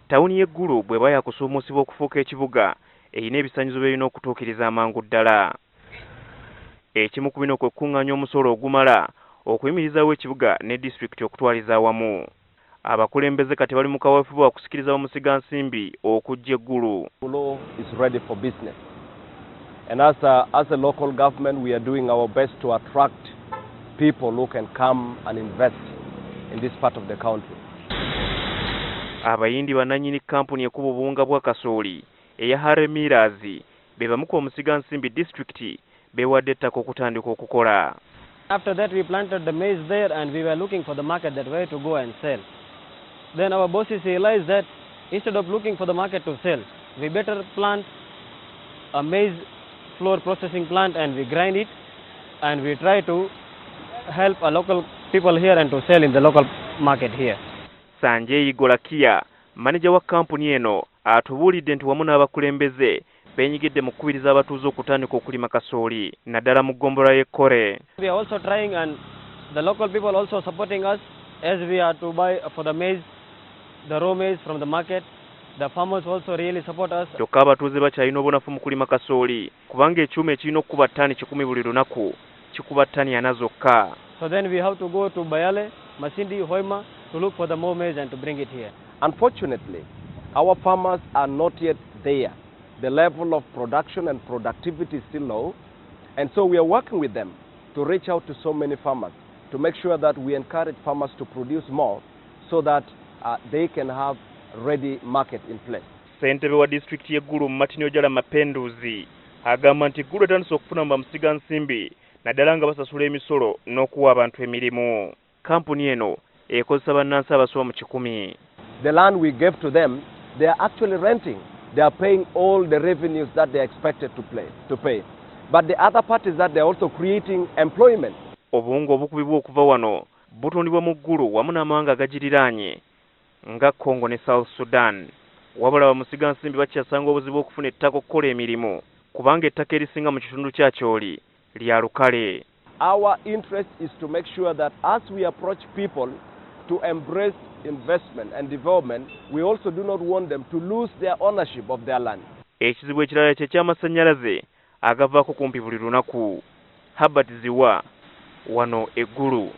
Tawuni y'e Gulu bw'eba yakusuumuusibwa okufuuka ekibuga, erina ebisaanyizo by'erina okutuukiriza amangu ddala. Ekimu ku bino kwe kukungaanya omusolo ogumala okuyimirizaawo ekibuga ne disitulikiti okutwaliza awamu. Abakulembeze kati bali mu kaweefube wa kusikiriza bamusigansimbi okujja e Gulu. Gulu is ready for business. And as a local government, we are doing our best to attract people who can come and invest in this part of the country. Abayindi bannannyini kkampuni ekuba obuwunga bwa kasooli eya Harry Millers be bamu ku bamusigansimbi disitulikiti beewadde ettaka okutandika okukola. After that, we planted the maize there and we were looking for the market, that where to go and sell. Then our bosses realized that instead of looking for the market to sell, we better plant a maize flour processing plant and we grind it and we try to help our local people here and to sell in the local market here. Sanjay Golakia, maneja wa kkampuni eno, atubuulidde nti wamu n'abakulembeze beenyigidde mu kukubiriza abatuuze okutandika okulima kasooli naddala mu ggombolola y'e Kore. We are also trying and the local people also supporting us as we are to buy for the maize, the raw maize from the market. The farmers also really support us. Kyokka abatuuze bakyalina obunafu mu kulima kasooli kubanga ekyuma ekirina okukuba ttani 100 buli lunaku kikuba ttani 40 zokka. So then we have to go to Bayale, Masindi, Hoima to look for the more maize and to bring it here. Unfortunately, our farmers are not yet there. The level of production and productivity is still low. And so we are working with them to reach out to so many farmers to make sure that we encourage farmers to produce more so that they can have ready market in place. Ssentebe wa disitulikiti y'e Gulu, Martin Ojala Mapenduzi, agamba nti Gulu etandise okufuna mu bamusigansimbi naddala nga basasula emisolo n'okuwa abantu emirimu. Kampuni eno ekozesa bannansi abasoba mu 100. The land we gave to them, they are actually renting. They are paying all the revenues that they are expected to pay. But the other part is that they are also creating employment. Obuwunga obukubibwa okuva wano butundibwa mu Gulu wamu n'amawanga agagiriraanye nga Congo ne South Sudan. Wabula bamusigansimbi bakyasanga obuzibu okufuna ettaka okukola emirimu kubanga ettaka erisinga mu kitundu kya Acholi lya lukale. Our interest is to make sure that as we approach people to embrace investment and development, we also do not want them to lose their ownership of their land. Ekizibu ekirala kye ky'amasannyalaze agavaako kumpi buli lunaku. Herbert Ziwa, wano e Gulu.